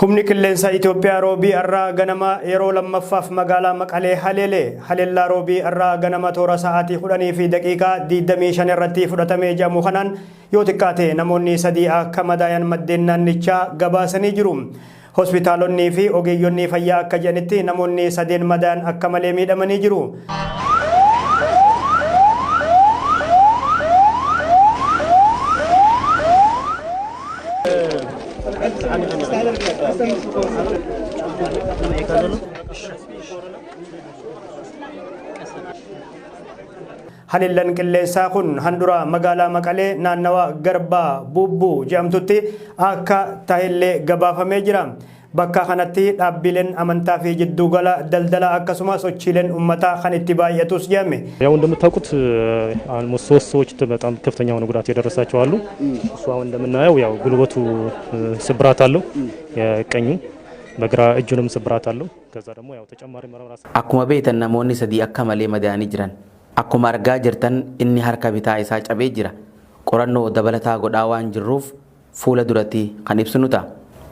Humni qilleensaa Itoophiyaa Roobii har'aa ganama yeroo lammaffaaf magaalaa Maqalee haleele. Haleellaa Roobii har'aa ganama toora sa'aatii 10:25 irratti fudhatamee jedhamu kanaan yoo xiqqaate namoonni sadii akka madaayan maddeen naannichaa gabaasanii jiru. Hospitaalonnii fi ogeeyyonni fayyaa akka jedhanitti namoonni sadeen madaayan akka malee miidhamanii jiru. Haleellan qilleensaa kun handura magaalaa Maqalee naannawa Garbaa Buubbuu jedhamtutti akka tahellee gabaafamee jira. Bakka kanatti dhaabbileen amantaa fi jidduugala daldalaa akkasuma sochiileen ummataa kan itti baay'atus jedhame. ያው እንደምታውቁት አልሞስት ሶስት ሰዎች በጣም ከፍተኛ የሆነ ጉዳት የደረሳቸው አሉ። እሱ አሁን እንደምናየው ያው ጉልበቱ ስብራት አለው የቀኙ በግራ እጁንም ስብራት አለው። ከዛ ደግሞ ያው ተጨማሪ ምርመራ Akkuma beektan namoonni sadii akka malee madaa'anii jiran. Akkuma argaa jirtan inni harka bitaa isaa cabee jira. Qorannoo dabalataa godhaa waan jirruuf fuula duratti kan ibsinu ta'a.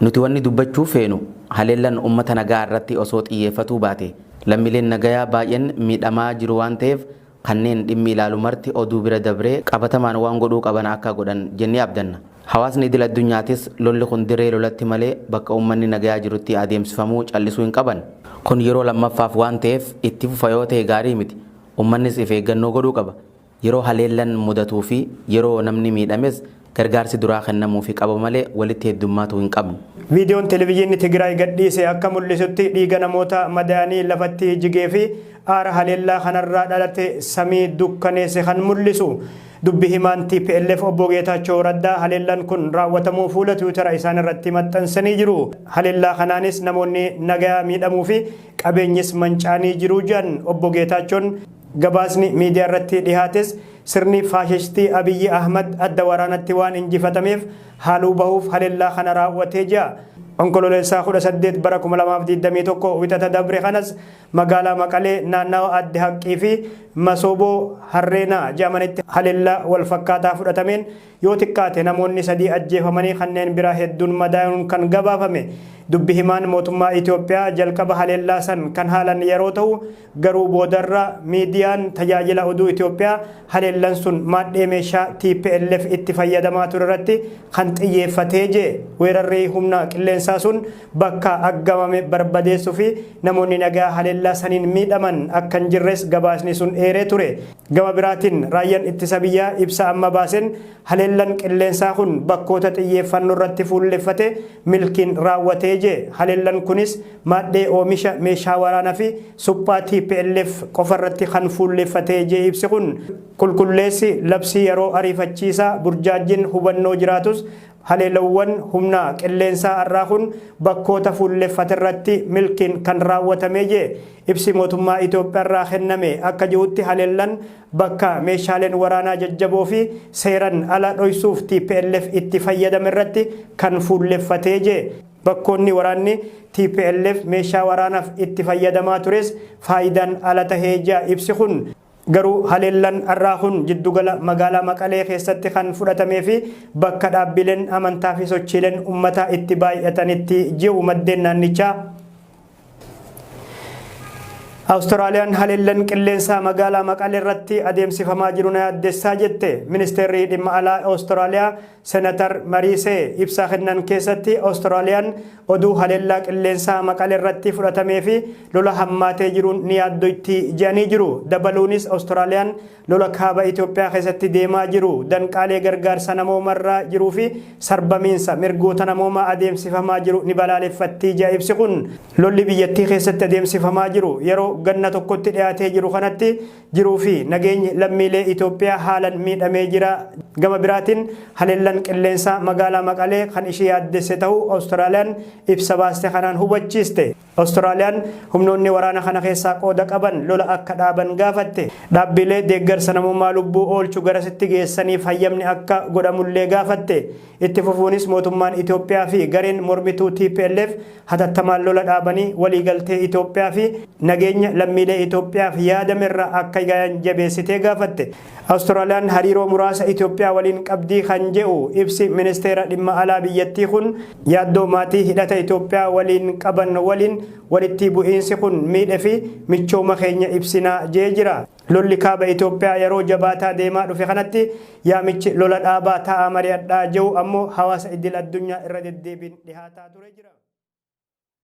Nuti wanni dubbachuu feenu haleellan uummata nagaa irratti osoo xiyyeeffatuu baate lammiileen nagayaa baay'een miidhamaa jiru waan ta'eef kanneen dhimmi ilaalu marti oduu bira dabree qabatamaan waan godhuu qaban akka godhan jennee abdanna. Hawaasni idil addunyaatis lolli kun dirree lolatti malee bakka uummanni nagayaa jirutti adeemsifamuu callisuu hin qaban. Kun yeroo lammaffaaf waan ta'eef itti fufa yoo ta'e gaarii miti. Uummannis if eeggannoo godhuu qaba. Yeroo haleellan mudatuu fi yeroo namni miidhames gargaarsi duraa kennamuufi qaba malee walitti heddummaatu hin qabnu. Viidiyoon Televijiinni Tigraay gadhiise akka mul'isutti dhiiga namoota madaa'anii lafatti jigee fi aara haleellaa kanarraa dhalate samii dukkaneesse kan mul'isu. Dubbi himaan TPLF obbo Geetaachoo Raddaa haleellaan kun raawwatamuu fuula Tiwiitara isaan irratti maxxansanii jiru. Haleellaa kanaanis namoonni nagaa miidhamuu fi qabeenyis mancaanii jiru jedhan obbo Geetaachoon. Gabaasni miidiyaa irratti dhihaates sirni faashistii Abiyyi Ahmad adda waraanatti waan injifatameef haaluu bahuuf haleellaa kana raawwatee jira. Onkololeessaa 18 bara 2021 wixata dabre kanas magaalaa Maqalee naannawa Adde Haqqii fi Masooboo Harreenaa jedhamanitti haleellaa wal fakkaataa fudhatameen yoo xiqqaate namoonni sadii ajjeefamanii kanneen biraa hedduun madaa'uun kan gabaafame. Dubbi himaan mootummaa Itoophiyaa jalqaba haleellaa san kan haalan yeroo ta'u garuu boodarra miidiyaan tajaajila oduu Itoophiyaa haleellaan sun maadhee meeshaa TPLF itti fayyadamaa ture irratti kan xiyyeeffatee jee weerarri humna qilleensaa sun bakka aggamame barbadeessuu fi namoonni nagaa haleellaa saniin miidhaman akka hin jirres gabaasni sun eeree ture. Gama biraatiin raayyaan ittisa biyyaa ibsa amma baaseen haleellaan qilleensaa kun bakkoota xiyyeeffannoo irratti fuulleffate milkiin raawwatee jee haleellaan kunis maadhee oomisha meeshaa waraanaa fi suphaa TPLF qofa irratti kan fuulleffatee jee ibsi kun qulqulleessi labsii yeroo ariifachiisaa burjaajjiin hubannoo jiraatus haleellawwan humna qilleensaa har'aa kun bakkoota fuulleffate irratti milkiin kan raawwatamee jee ibsi mootummaa Itoophiyaa irraa kenname akka jirutti haleellan bakka meeshaaleen waraanaa jajjaboo fi seeran ala dhoysuuf TPLF itti fayyadame irratti kan fuulleffatee jee bakkoonni waraanni TPLF meeshaa waraanaaf itti fayyadamaa tures faayidaan ala tahee jaa ibsi kun. Garuu haleellan har'aa kun jiddugala magaalaa Maqalee keessatti kan fudhatamee fi bakka dhaabbileen amantaa fi sochiileen uummataa itti baay'atanitti ji'u maddeen naannichaa. Awustiraaliyaan haleellan qilleensaa magaalaa Maqalee irratti adeemsifamaa jiru na yaaddessaa jette. Ministeerri dhimma alaa Awustiraaliyaa Senatar Mariisee ibsa kennan keessatti Awustiraaliyaan oduu haleellaa qilleensaa Maqalee irratti fudhatamee fi lola hammaatee jiruun ni yaaddoitti jedhanii jiru. Dabaluunis Awustiraaliyaan lola kaaba Itoophiyaa keessatti deemaa jiru danqaalee gargaarsa namoomarraa jiruu fi sarbamiinsa mirgoota namoomaa adeemsifamaa jiru ni balaaleffatti jedha ibsi kun. Lolli biyyattii keessatti adeemsifamaa jiru yeroo ganna tokkotti dhiyaatee jiru kanatti jiruu fi nageenyi lammiilee Itoophiyaa haalan miidhamee jira. Gama biraatiin haleellan qilleensaa magaalaa Maqalee kan ishee yaaddesse ta'uu Awustiraaliyaan ibsa baaste kanaan hubachiiste. Awustiraaliyaan humnoonni waraana kana keessaa qooda qaban lola akka dhaaban gaafatte. Dhaabbilee deeggarsa namummaa lubbuu oolchu garasitti geessaniif hayyamni akka godhamullee gaafatte. Itti fufuunis mootummaan Itoophiyaa fi gareen mormituu TPLF hatattamaan lola dhaabanii waliigaltee Itoophiyaa fi nageenya nageenya lammiilee Itoophiyaaf yaadamerra akka gayan jabeessitee gaafatte. Awustiraaliyaan hariiroo muraasa Itoophiyaa waliin qabdii kan jedhu ibsi ministeera dhimma alaa biyyattii kun, yaaddoo maatii hidhata Itoophiyaa waliin qaban waliin walitti bu'iinsi kun miidhe fi michooma keenya ibsinaa jee jira. Lolli kaaba Itoophiyaa yeroo jabaataa deemaa dhufe kanatti yaamichi lola dhaabaa, taa'aa mari'adhaa jiru ammoo hawaasa idil addunyaa irra deddeebiin dhihaataa ture jira.